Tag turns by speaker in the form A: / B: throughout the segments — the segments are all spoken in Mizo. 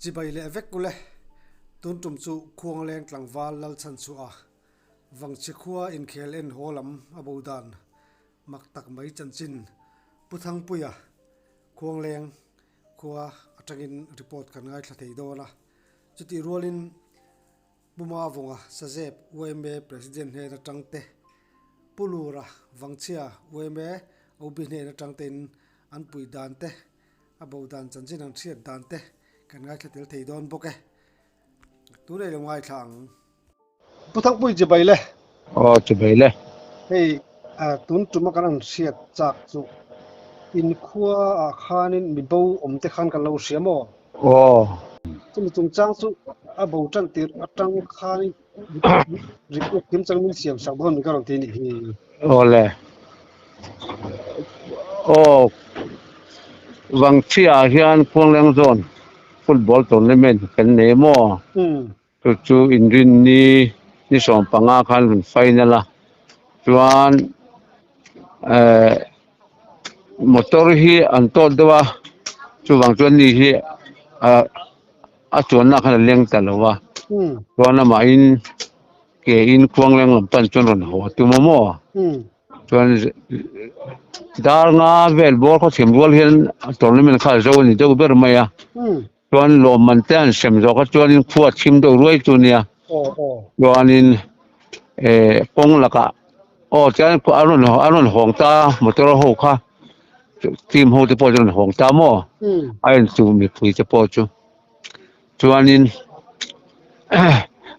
A: Chibai leh vek ule, tun tum chu Khuangleng tlangval Lalchhanchhuah Vangchhe khua inkhel en haw lam a bo dan mak tak mai chanchin Pu Thangpuia Khuangleng khua atangin report kan ngaithla thei dawn a, chutih rualin Pu Mavunga Sazep yma President hnen atang te, Pu Lura Vangchhia yma OB hnen atang tein an pui dan te, a bo dan chanchin an hriat dan te kan ngaithla tel thei dawn bawk e. Tunei lo ngaithla ang. Pu Thangpui chibai le.
B: Aw chibai le.
A: Hei tun tuma kan han hriat chak chu inkhua ah khanin mi bo awm te khan kan lo hria maw?
B: Aw.
A: Chumi chungchang chu a bo tan tir atang khanin report kim chang min siam sak dawn min ka rawn ti nih hi.
B: Aw le. Aw Vangchhia ah hian Khuangleng zawn football tournament kan nei maw? Chu chu inrinni ni 15 khan rawn final a, chuan eh motor hi an tawt deuh a, chuvang chuan ni hi ah a chuanna khan a leng ta lo a, chuan amahin ke in khuang leng lam pan chuan rawn haw a tum a maw? Chuan dar nga vel bawr khaw chhim rual hian tournament kha a zo a ni deuh ber mai a. Chuan lawmman te an sem zawk a chuanin khua chhim deuh ruai chu nia. Chuanin eh kawng lakah aw chuan a rawn a rawn hawng ta motor ho kha team ho te pawh chu a rawn hawng ta maw a en chu mipui te pawh chu chuanin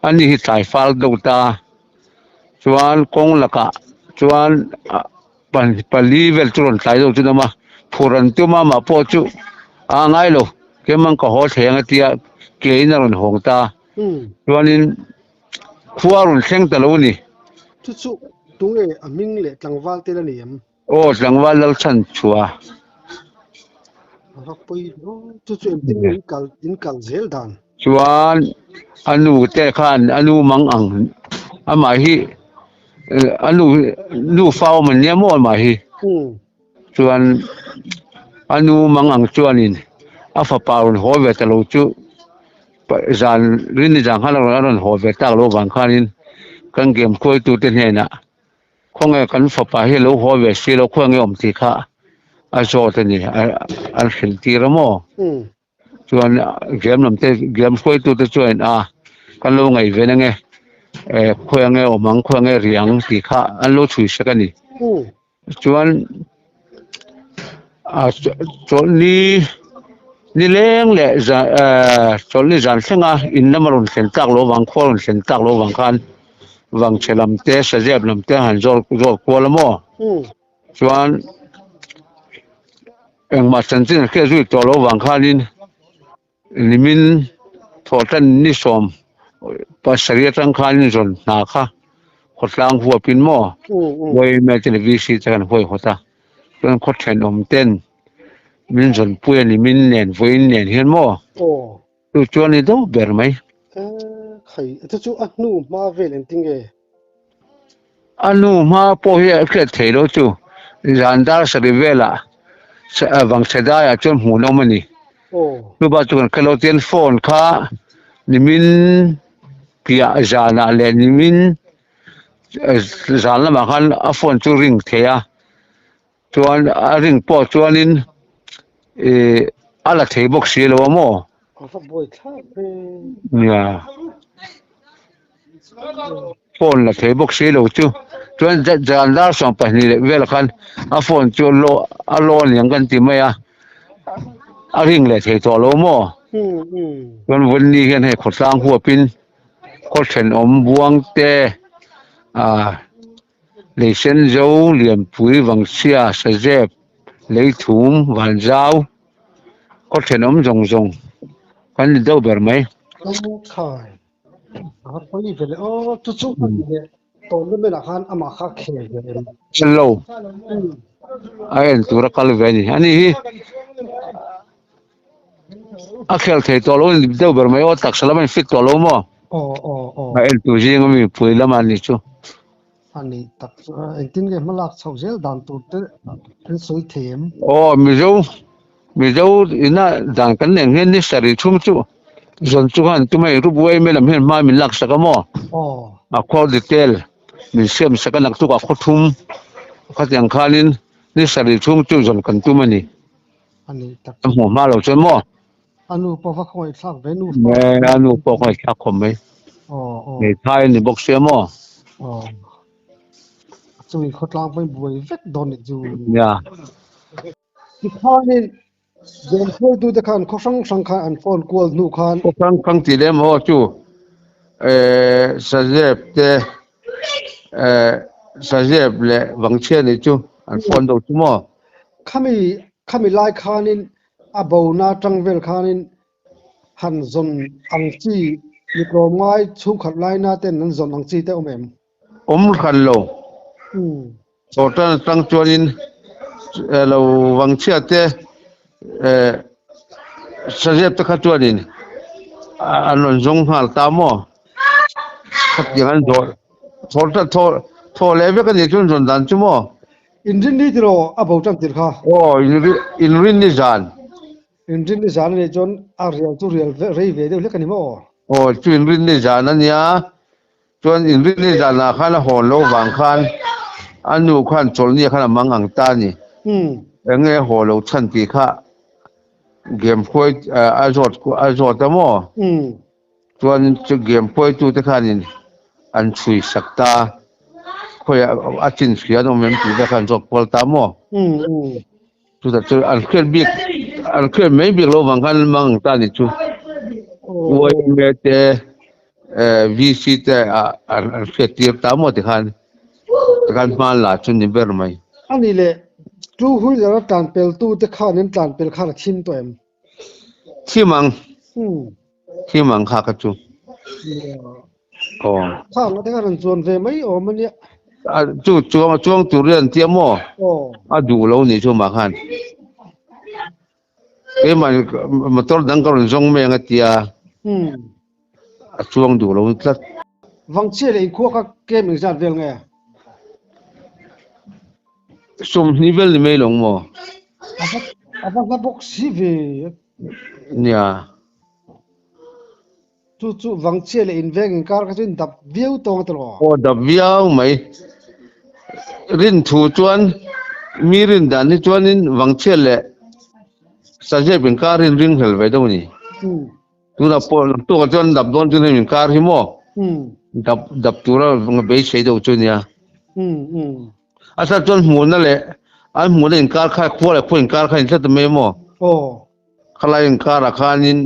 B: ani hi tlai fal deuh ta chuan kawng lakah chuan pali vel chu rawn tlai deuh chu an awm a phur an tum a mah pawh chu a ngai lo kemang ka haw thleng a tia ke in a rawn hawng ta chuanin khua a rawn thleng ta lo a ni.
A: Chu chu tunge a hming leh tlangval te la ni em?
B: Aw tlangval Lalchhan chhuah.
A: A va pawi chu chu engtin nge in kal in kal zel dan?
B: Chuan a nu te khan a nu mang ang amah hi a nu nu fa awm an nia maw amah hi chuan a nu mang ang chuanin a fapa rawn haw ve ta lo chu zan rin zan khan a rawn haw ve tak loh vang khanin kan game khuaitute hnenah khawnge kan fapa hi lo haw ve si lo khawnge awm tih kha a zawt a ni an hrilh tir a maw. Chuan game lam te game hruaitu te chuan a kan lo ngaih ve ange eh khawi ange awm ang khawi ange ri ang tih kha an lo chhui sak a ni. Chuan a chawlhni ni leng leh zan eh chawlhni zan thlenga in lama rawn thlen tlak loh avang khua rawn thlen tlak loh avang khan vangchhe lam te sazep lam te han zawr zawr kual a maw. Chuan engmah chanchin a hriat zui tawh loh vang khanin nimin thawhtan ni 17 atang khanin zawn hna kha khawtlang huapin maw yma te leh VC te kan huaihawt a, chuan khaw thenawm ten min zawnpui a nimin nen vawiin nen hian maw chu chuan ni deuh ber mai.
A: Khai chu chu a hnu hma vel engtin nge?
B: A nu hma pawh hi a hriat theih loh chu zan dar sarih velah vangchhe daiah chuan hmuh an awm a ni. Chuba chu kan khelo chuan phone kha nimin piah zanah leh nimin zan lamah khan a phone chu ring thei a, chuan a ring pawh chuanin ih a la thei bawk si lo a maw?
A: A va buai thlak ve.
B: Nia. Phone la thei bawk si lo chu chuan zan dar 12 leh vel khan a phone chu a law aniang kan ti mai a a ring leh thei tawh lo maw chuan vawnni hian hei khawtlang huapin khaw thenawm buang te ah leisen zo lianpui vangchhia sazep leithum vanzau khaw thenawm zawng zawng kan ni deuh ber mai. Lo a en tur a kal ve a ni ani hi a khel thei tawh lo a ni deuh ber mai aw taksa lam a in fit tawh lo maw a en tur zinga mi pui lam a ni chu.
A: Ani tak chu engtin nge hmalak chhoh zel dan tur te an sawi thei em?
B: Aw Mizo Mizo ina dan kan nen hian ni sarih chhung chu. Zawn chu khan tumah in rup uai mai lam hian hma min lak sak a maw? A khaw detail min siam sak a naktuk ah khaw thum khatiang khanin ni sarih chhung chu zawn kan tum a ni. A hmuh hma lo chuan maw?
A: A nu pawh va khawngaihthlak ve nu
B: fa. A nu pawh khawngaihthlak khawp mai. Hmeithai a ni bawk sia maw?
A: A chungin khawtlang pawhin buai vek dawn nih chu. Nia. Tikhanin Zem hruaitute khan khaw hrang hrang khan an phone kual hnu khan.
B: Khaw hrang hrang tih lem haw chu Sazep te Sazep leh Vangchhia nih chu an phone deuh chu maw?
A: Khami khami lai khanin a bona tang vel khanin han zawn ang chi mi tlawmngai chhungkhat laina ten an zawn ang chi te awm em?
B: Awm hran lo. Chawhtan atang chuanin lo Vangchhia te Sazep te kha chuanin an rawn zawng nghal ta maw? Khatiang an zawh thawh thawh thawh leh vek a nih chuan zawn dan chu maw?
A: Inrinni tiraw a bo tan tir kha?
B: Aw inrinni zan.
A: Inrinni zan a nih chuan a rial chu rial rei ve deuh hlek a ni maw?
B: Aw chu inrinni zan a nia. Chuan inrinni zanah khan a hawn lo vang khan a nu khan chawlhni khan a mang ang ta a ni. Eng nge haw lo chhan tih kha game hruai a zawt a zawt a maw? Chuan chu game hruaitute khanin an chhui sak ta a, khawiah a chin hria an awm em tih te khan zawt kual ta maw? Chutah chuan an hriat bik an hriat mai bik lo vang khan an mang ang ta a ni chu. YMA te VC te an hriat tir ta maw tikhan tikhan hma an la chu ni ber mai.
A: A nih leh two wheeler a tlan pel tu te khan an tlan pel khan a thim tawh em?
B: Thim ang. Thim ang kha kha chu. Aw.
A: Khang te khan an chuan ve mai awm a nia.
B: A chu chuang chuang tur hi an tia maw? Aw. A duh lo nih chu mah khan. Keimah motor dang ka rawn zawng mai ang a tia. A chuang duh lo tlat.
A: Vangchhia leh inkhua kha kem engzat vel nge?
B: 20 vel ni mai lo maw?
A: A va hla bawk si ve.
B: Nia.
A: Chu chu Vangchhia leh inveng inkar kha chu in dap viau tawng a ti lo.
B: Aw dap viau mai. Rin thu chuan mi rin dan hi chuanin Vangchhia leh Sazep inkar hi in ring hlel ve deuh a ni. Tunah pawh tukah chuan dap dawn chu hemi inkar hi maw dap dap tura beisei deuh chu a nia. A chhan chuan hmuhna leh an hmuhna inkar kha khua leh khua inkar kha in hre ta mai maw? Khalai inkarah khanin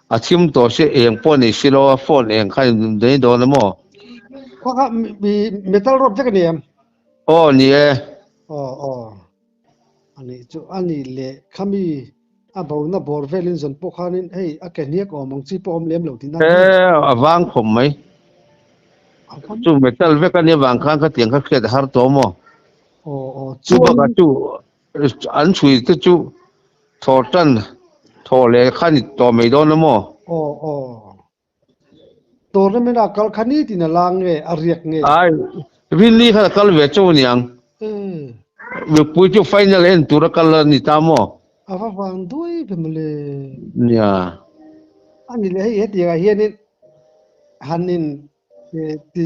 B: a thim tawh si eng pawh nei si lo a phone eng kha in nei dawn a maw?
A: Kha kha metal rod vek a ni em?
B: Aw ni e.
A: Aw aw a nih chu a nih leh khami a bona bawr velin zawn pawh khanin hei a ke hniak awm ang chi pawh awm lem lo tihna
B: E a vang khawp mai. Chu metal vek a nih avang khan khatiang kha hriat a har tawh maw?
A: Aw aw
B: chu bakah chu An chhui te chu thaw tan thaw leh kha ni tawh mai dawn a maw?
A: Aw aw. Tournament ah kal kha ni tin a lang nge a riak nge?
B: Ai, Rinli khan a kal ve chauh aniang. Mipui chu final en tur a kal a ni ta maw?
A: A va vang duai ve mawle.
B: Nia.
A: A ni leh hei hetiang ah hianin han in ti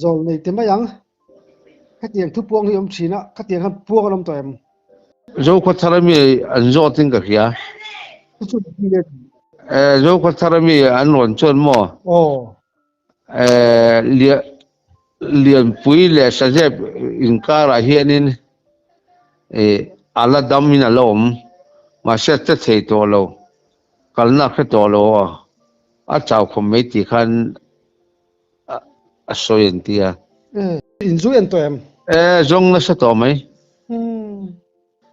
A: zawl nei ti mai ang. Khatiang thu puang hi awm thin a, khatiang khan puang an awm tawh em?
B: Zokhawthar ami an zawt in ka hria.
A: Chu chu ni e.
B: Eh Zokhawthar ami an rawn chuan maw?
A: Aw.
B: Eh Lianpui leh Sazep inkarah hianin eh a la dam in a la awm. Mahse a che thei tawh lo. Kalna a hre tawh lo a, a chau khawp mai tih khan a sawi an ti a.
A: In zu en tawh em?
B: E, zawng nasa tawh mai.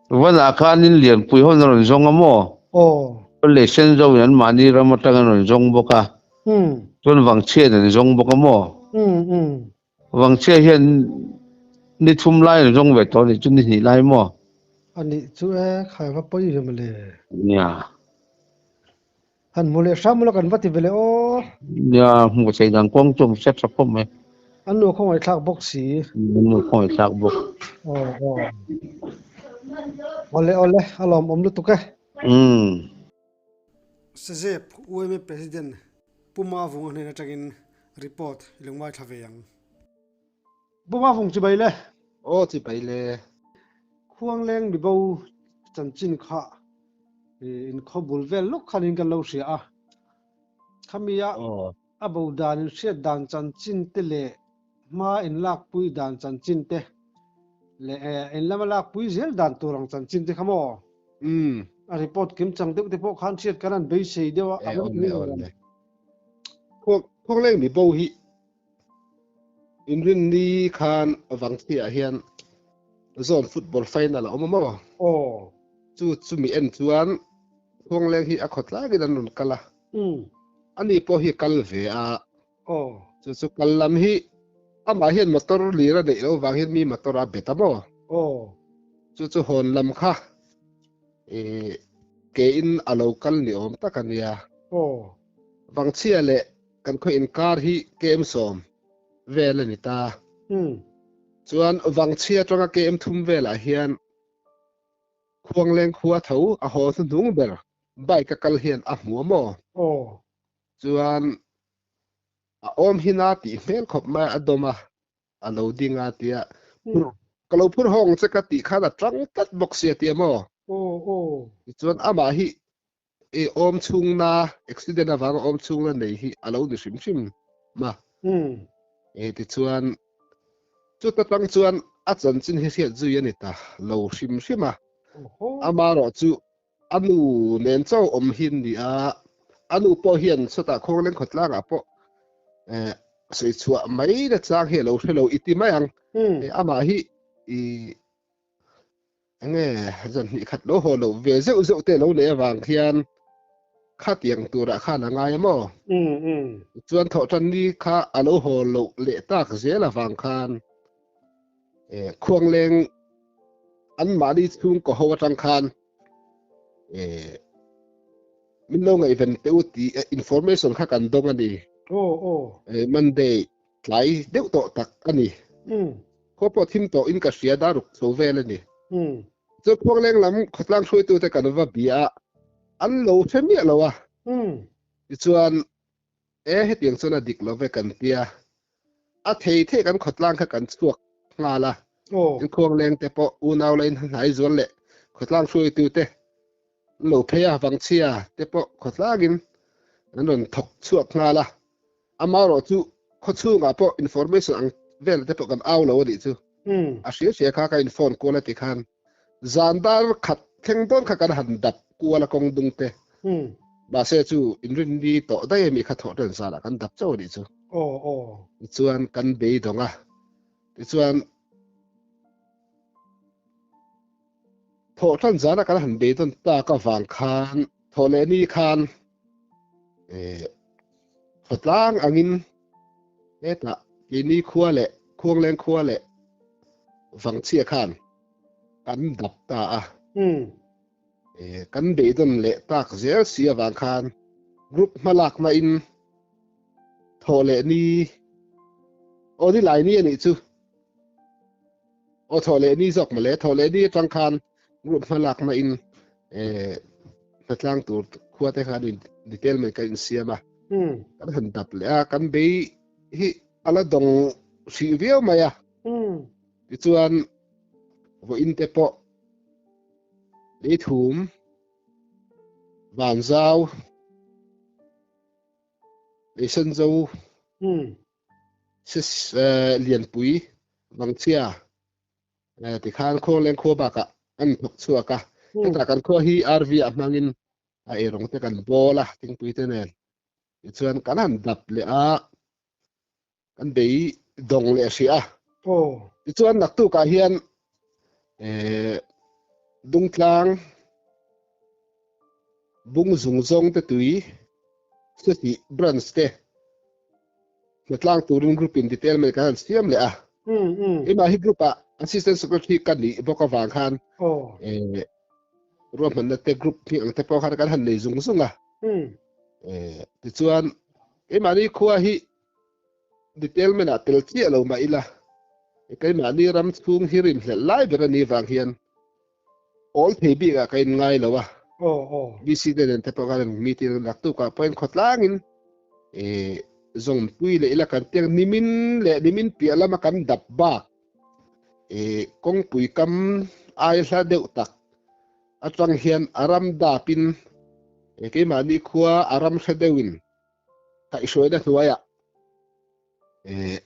B: Vanah khan in lianpui hawn a rawn zawng a maw?
A: Aw.
B: Lei sen zo in an mahni ram atang an rawn zawng bawk a. Chuan Vangchhiain an zawng bawk a maw? Vangchhia hian ni thum lai an zawng ve tawh a nih chu ni hnih lai maw?
A: A nih chu e, khai va pawi ve mawle.
B: Nia.
A: Han hmu leh hram ula kan va ti ve leh aw.
B: Nia, hmuh theih dan kawng chu awm set tha khawp mai.
A: An nu khawngaihthlak bawk si.
B: An nu khawngaihthlak bawk.
A: Aw aw. Awle awle, a lawmawm lutuk e.
B: Umm.
A: Sazep yma President Pu Mavunga hnen atangin report i lo ngaithla ve ang. Pu Mavung chibai le.
C: Aw chibai le.
A: Khuangleng mibo chanchin kha inkhaw bul vel lawk khanin kan lo hria a. Khamia a bo dan in hriat dan chanchin te leh hma in lakpui dan chanchin te leh in lama lakpui zel dan tur ang chanchin te kha maw? A report kim chang deuh te pawh khan hriat kan han beisei deuh a.
C: E awn le awn le. Khuangleng mibo hi Inrinni khan Vangchhia hian Zone Football Final a awm a maw?
A: Aw.
C: Chu chumi en chuan Khuangleng hi a khawtlangin an rawn kal a. Ani pawh hi kal ve a.
A: Aw.
C: Chu chu kal lam hi amah hian motor lir a neih loh vang hian mi motor a bet a maw?
A: Aw.
C: Chu chu hawn lam kha ke in a lo kal ni awm tak a nia.
A: Aw.
C: Vangchhia leh kan khaw inkar hi KM 10 vel a ni ta. Chuan Vangchhia atanga KM 3 velah hian Khuangleng khua tho a haw hnuhnung ber bike a kal hian a hmu a maw?
A: Aw.
C: Chuan a awm hi na tih hmel khawp mai a dawm a, a lo ding a tia ka lo phur hawng che ka tih khan a tang tlat bawk sia tia maw?
A: Aw aw.
C: Tichuan amah hi I awm chhungna, accident avanga awm chhungna nei hi a lo ni hrim hrim ma. E tichuan chuta tang chuan a chanchin hi hriat zui a ni ta lo hrim hrim a. Amaherawh chu a nu nen chauh awm hi ni a, a nu pawh hian chutah Khawngleng khawtlangah pawh sawi chhuah mai na chang hi a lo hre lo i ti mai ang. Amah hi i Enge zan hnih khat lo haw loh ve zeuh zeuh te lo neih avang khian khatiang turah khan a ngai a maw? Chuan thawhtan ni kha a lo haw loh leh tak zel avang khan Khuangleng anmahni chhungkaw ho atang khan min lo ngaihven teh u tih information kha kan dawng a ni. Monday Tlai deuh tawh tak a ni. Khaw pawh thim tawh in ka hria dar ruk chho vel a ni. Chu Khuangleng lam khawtlang hruaitute kan va bia a, an lo hre miah lo a. Tichuan, e hetiang chuan a dik lo ve kan tia. A thei thei kan khawtlang kha kan chhuak nghal a. In Khuangleng te pawh unau la in hnai zual leh khawtlang hruaitute an lo phei a, Vangchhia te pawh khawtlangin an rawn thawk chhuak nghal a. Amaherawh chu khawchhungah pawh information ang vel te pawh kan au lo a nih chu. A hria hria kha ka in phone kual a ti khan zan dar khat thleng dawn kha kan han dap kual a kawng dung te. Mahse chu inrinni tawh daih ami kha thawh ṭan zanah kan dap chauh a nih chu. Tichuan kan beidawng a. Tichuan thawh ṭan zana kan han beidawn tak avang khan thawh leh ni khan Khawtlang angin hetah keini khua leh Khuangleng khua leh Vangchhia khan kan dap ta a. Kan beidawn leh tak zel si avang khan group hmalakna in thawh leh ni aw ni lai ni a nih chu aw thawh leh ni zawk mawle thawh leh ni atang khan group hmalakna in hnatlang tur khua te khan in detail mai kan insiam a kan han dap leh a kan bei hi a la dawng hrih viau mai a tichuan vawiin te pawh leithum vanzau leisenzo lianpui vangchhia Tikhan Khuangleng khua bakah an thawk chhuak a, hetah kan khua hi RV ah hmangin a eirawng te kan bawl a thingpui te nen. Tichuan kan han dap leh a, kan bei dawng leh hrih a. Tichuan naktukah hian Dungtlang Bung zung zawng te tui Sesih branch te Hnatlang turin group in detail mai kan han siam leh a. Keimah hi group ah assistant secretary ka nih bawk avang khan ruahmanna te group hming ang te pawh khan kan han nei zung zung a. Tichuan keimahni khua hi detail men ah tel chiah lo mah ila keimahni ram chhung hi rinhlelh lai ber a nih vang hian awl thei bik ah ka in ngai lo a.
A: Aw aw.
C: VC te nen te pawh khan meeting naktukah pawhin khawtlangin eh zawngpui leh ila kan tiang nimin leh nimin piah lama kan dap bak eh kawngpui kam ai hla deuh tak atang hian a ram dapin eh keimahni khua a ram hre deuhin kaihhruaina hnuaiah eh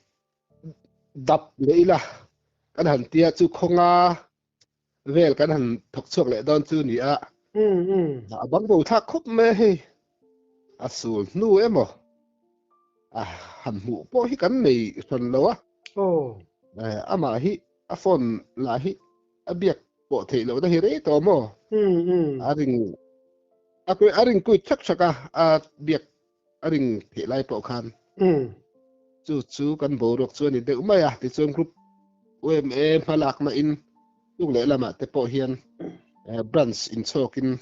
C: dap leh ila kan han tia chu khawnga vel kan han thawk chhuak leh dawn chu ni a. A bang bo thlak khawp mai hei. A sul hnu emaw a han hmuh pawh hi kan nei hran lo a. Amah hi a phone lah hi a biak pawh theih lohna hi rei tawh maw? A ring a ring kuit thak thak a, a biak a ring theih lai pawh khan chu chu kan boruak chu a ni deuh mai a. Tichuan group UMA hmalakna in tuk leh lamah te pawh hian branch inchhawkin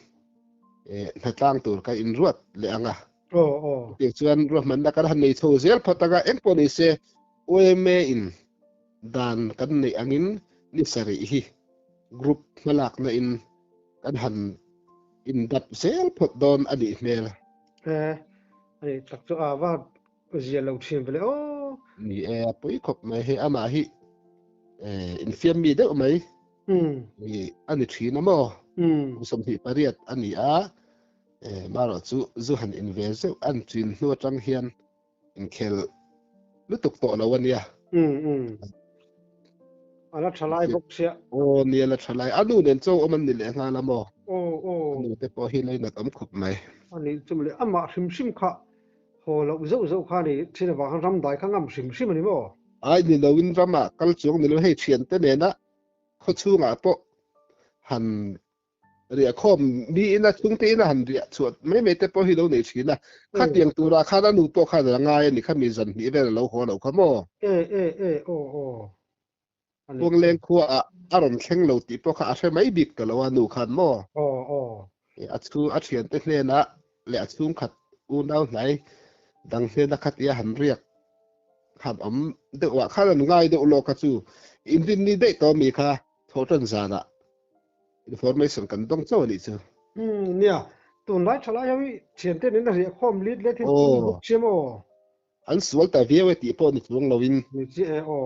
C: hnatlang tur kan inruat leh ang a. Chutiang chuan ruahmanna kan han nei chho zel phawt ang a, eng pawh ni se UMA in dan kan neih angin ni sarih hi group hmalakna in kan han indap zel phawt dawn a nih hmel.
A: E, ani tak chu a va zia lo thin vele aw.
C: Ni e, a pawi khawp mai hei amah hi infiam mi deuh mai ni a ni thin a maw? Kum 28 a ni a, marawh chu zu han in ve zeuh an chin hnu atang hian inkhel lutuk tawh lo a nia.
A: A la tha lai bawk sia.
C: Aw nia la tha lai. A nu nen chaw awm an ni leh nghal a maw?
A: Aw aw.
C: A nu te pawh hi lainat awm khawp mai.
A: A nih chu mawle amah hrim hrim kha haw loh zauh zauh kha ni thin avang khan ram dai kha ngam hrim hrim a ni maw?
C: Ai ni loin ramah kal chuang ni lo hei thiante nena khawchhungah pawh han Riah khawm miin a chhungte in a han riah chhuah mai mai te pawh hi lo nei thin a. Khatiang turah khan a nu pawh khan a la ngai a ni kha mi zan hnih vel a lo haw lo kha maw?
A: E e e aw aw.
C: Khuangleng khua ah a rawn thleng lo tih pawh kha a hre mai bik ta lo a nu khan maw?
A: Aw aw.
C: A chhu a thiante hnenah leh a chhungkhat unau hnai dang hnena khatia han riak han awm deuh ah khan an ngai deuh lawk kha chu inrinni daih tawh mi kha thawhtan zanah Information kan dawng chauh a nih chu.
A: Umm nia, tunlai thalai ho hi thiante nen a riah khawm lit let hi pum bawk chiam aw.
C: An sual ta viau e tih pawh ni chuang loin
A: Ni chiah e aw.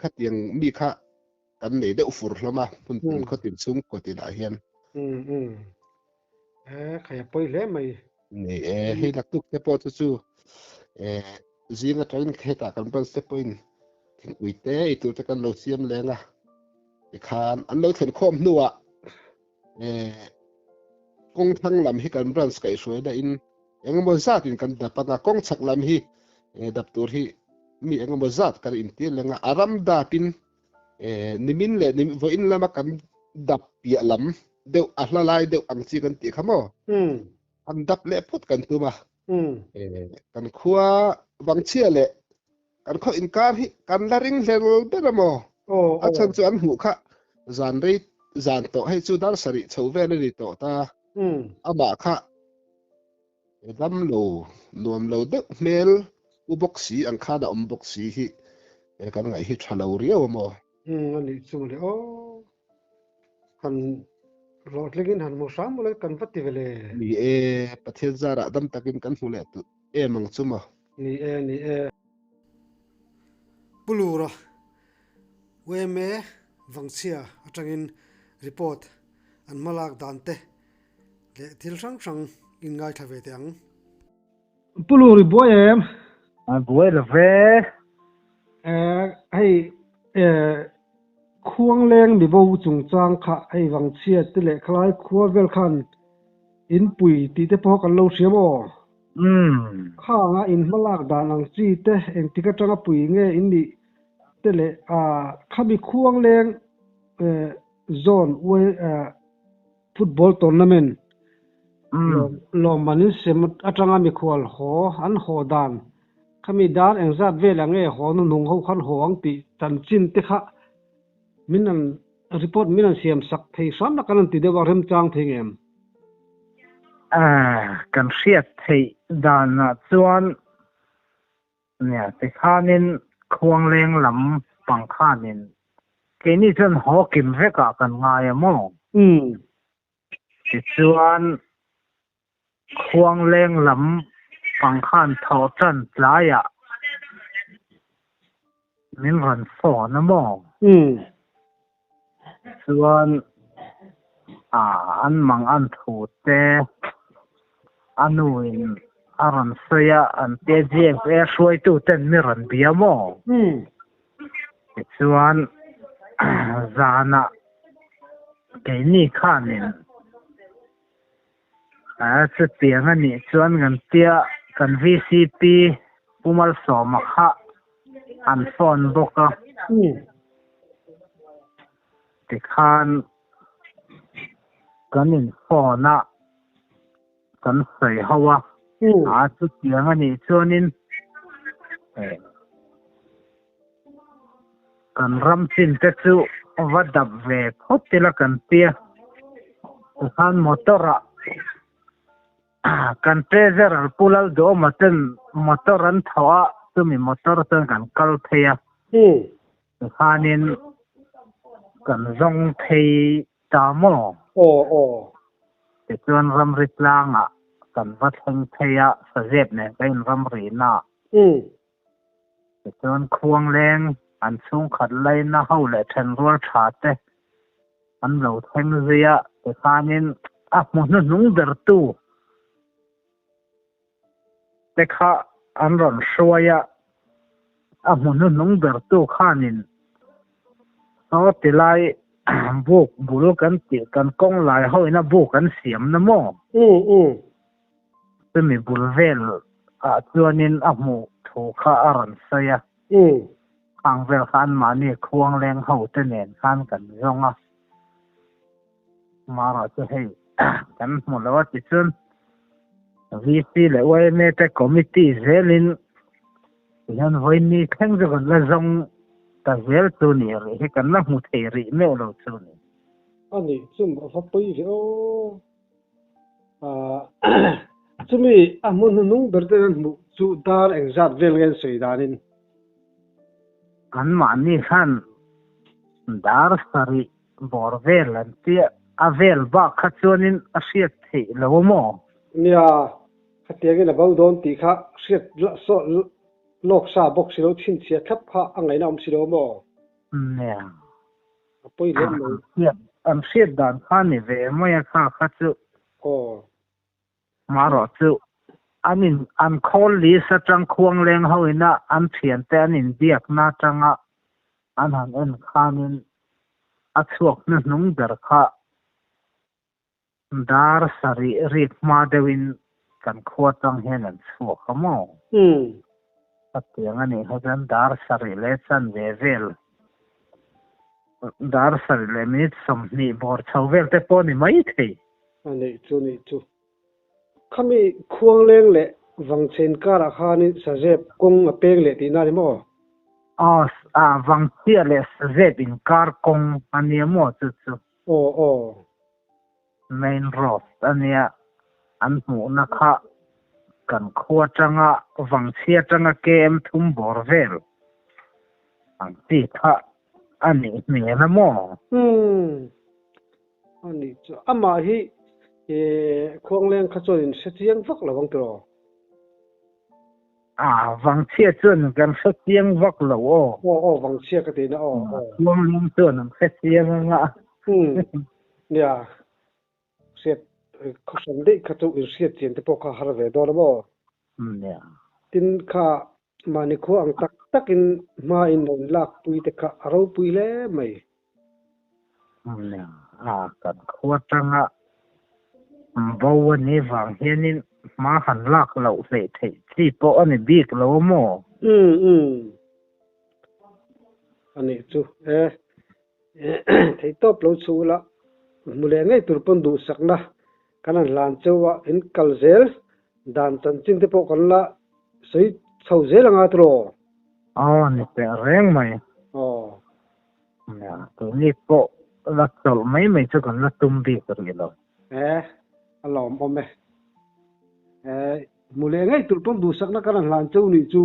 C: Khatiang mi kha kan nei deuh fur hlawm a, hmun tin khaw tin chhungkaw tinah hian.
A: Umm umm. E khai a pawi hle mai.
C: Ni e, hei naktuk te pawh chu chu zing atangin hetah kan branch te pawhin thingpui te ei tur te kan lo siam leng a. Tikhan an lo thlen khawm hnuah kawng thlang lam hi kan branch kaihhruaina in engemaw zatin kan dap anga kawng chhak lam hi dap tur hi mi engemaw zat kan intir leng a, a ram dapin nimin leh vawiin lama kan dap piah lam deuh a hla lai deuh ang chi kan tih kha maw? An dap leh phawt kan tum a, kan khua Vangchhia leh Kan khaw inkar hi kan la ring hlel ber a maw? A chhan chu an hmuh kha zan rei zan tawh hei chu dar sarih chho vel a ni tawh ta. Amah kha dam lo nuam lo deuh hmel u bawk si ang khan a awm bawk si hi kan ngaih hi tha lo riau a maw?
A: A nih chu mawle aw. Han hlawhtlingin han hmu hram mawle kan va ti ve le.
C: Ni e, Pathian zarah dam takin kan hmu leh duh em ang chu maw?
A: Ni e, ni e. Pu Lura, UMA Vangchhia atangin report an hmalak dan te leh thil hrang hrang in ngaithla ve teh ang. Pu Lur i buai em?
D: A buai lo ve.
A: Hei Khuangleng mibo chungchang kha hei Vangchhia te leh khalai khua vel khan inpui tih te pawh kan lo hria maw? Khanga in hmalak dan ang chi te engtik atanga pui nge in nih te leh khami Khuangleng zone Football tournament lawmman in sem atanga mikhual haw an haw dan khami dar engzat velah nge haw nuhnung ho khan haw ang tih chanchin te kha min an report min an siam sak thei hram la kan an ti deuh a remchang thei ngem.
D: Kan hriat theih danah chuan Nia, tikhanin Khuangleng lam pang khanin keini chuan haw kim vekah kan ngai a maw?
A: Umm.
D: Tichuan Khuangleng lam pang khan thawhtan tlaiah min rawn phone a maw? Chuan an mang an thu te a nuin a rawn sawi a, an tia GFA hruaitu ten mi rawn bia maw? Tichuan zanah keini khanin A chutiang a nih chuan kan tia kan VCP Pu Malsawma kha an phone bawk a. Tikhan kan in phone a kan sawi ho a. A chutiang a nih chuanin Kan ram chin te chu va dap ve phawt ila kan tia. Tikhan motor ah kan treasurer Pu Lalduhawma ten motor an thawh a, chumi motor chuan kan kal phei a. Tikhanin kan zawng phei ta maw?
A: Aw aw.
D: Tichuan ramri tlangah kan va thleng phei a, sazep nen ka inramrina. Tichuan Khuangleng an chhungkhat laina ho leh thenrual tha te an lo thleng zui a, tikhanin a hmu hnuhnung bertu te kha an rawn hruai a, a hmu hnuhnung bertu khanin saw tilai buk bul kan tih kan kawng lai hoina buk an siam na maw? Chumi bul vel ah chuanin a hmuh thu kha a rawn sawi a. Khang vel kha anmahni khuangleng ho te nen khan kan zawng a. Mara chu hei kan hmu lo a tichuan VC leh yma te committee zelin tihian vawiin thleng chu kan la zawng ta zel chu ni rih hi kan la hmu thei rih meuh lo chu ni.
A: A nih chu a va pawi ve aw. Chumi a hmun hnuhnung ber ten an hmuh chu dar engzat vel nge an sawi danin?
D: Anmahni khan dar sarih bawr vel an tia, a vel bak kha chuanin a hriat theih lo a maw?
A: Nia, khatiangin a bo dawn tih kha hriat lawk sa bawk si lo, chhinchhiah thlap kha a ngaihna awm si lo a maw?
D: Nia.
A: A pawi hle
D: mai. An hriat dan kha ni ve mai a kha kha chu.
A: Aw.
D: Marawh chu an in an call list atang khuangleng ho ina an thiante an inbiakna atanga an han en khanin a chhuak hnuhnung ber kha Dar sarih rik hma deuhin kan khua tang hian an chhuak a maw? Hetiang a nih kha chuan dar sarih leh chanve vel, dar sarih leh minute 20 bawr chho vel te pawh a ni mai thei.
A: A nih chu nih chu. Khami Khuangleng leh Vangchhe inkarah khanin Sazep kawng a peng leh tihna a ni maw?
D: Aw, Vangchhia leh Sazep inkar kawng a nia maw chu chu?
A: Aw aw.
D: Main road a nia, an hmuhna kha kan khua atanga Vangchhia atanga KM thum bawr vel ang chi kha a nih hmel a maw?
A: Umm a nih chu amah hi Khuangleng kha chuan in hre chiang vak lo ang tiraw?
D: A, Vangchhia chuan kan hre chiang vak lo aw.
A: Aw aw, Vangchhia ka tihna aw aw.
D: Khuangleng chuan an hre chiang ang a.
A: Umm, nia, hriat khawhran daih kha chu inhriat chian te pawh kha har ve dawn a maw?
D: Nia.
A: Tin kha mahni khua ang tak takin hma in rawn lak pui te kha a ropui hle mai.
D: Nia, a kan khua tanga bo a nih vang hianin hma han lak loh hleih theih chi pawh a ni bik lo a maw?
A: Umm umm. A nih chu e. Theihtawp lo chhu ula, hmu leh ngei tur pawn duhsakna kan han hlan cheu a, in kal zel dan chanchin te pawh kan la sawi chho zel anga tiraw?
D: Aw ni teh reng mai.
A: Aw.
D: Nia, tuni pawh la chawlh mai mai chu kan la tum bik rih lo.
A: E, a lawmawm e. E, hmu leh ngei tur pawn duhsakna kan han hlan cheu nih chu.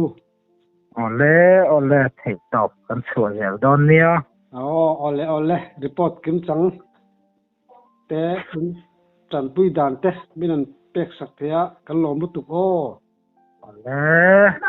D: Awle, awle, theihtawp kan chhuah zel dawn nia.
A: Aw, awle, awle, report kim chang te in Tanpui dan te min han pek sak thei a, kan lawm lutuk aw.
D: Awle.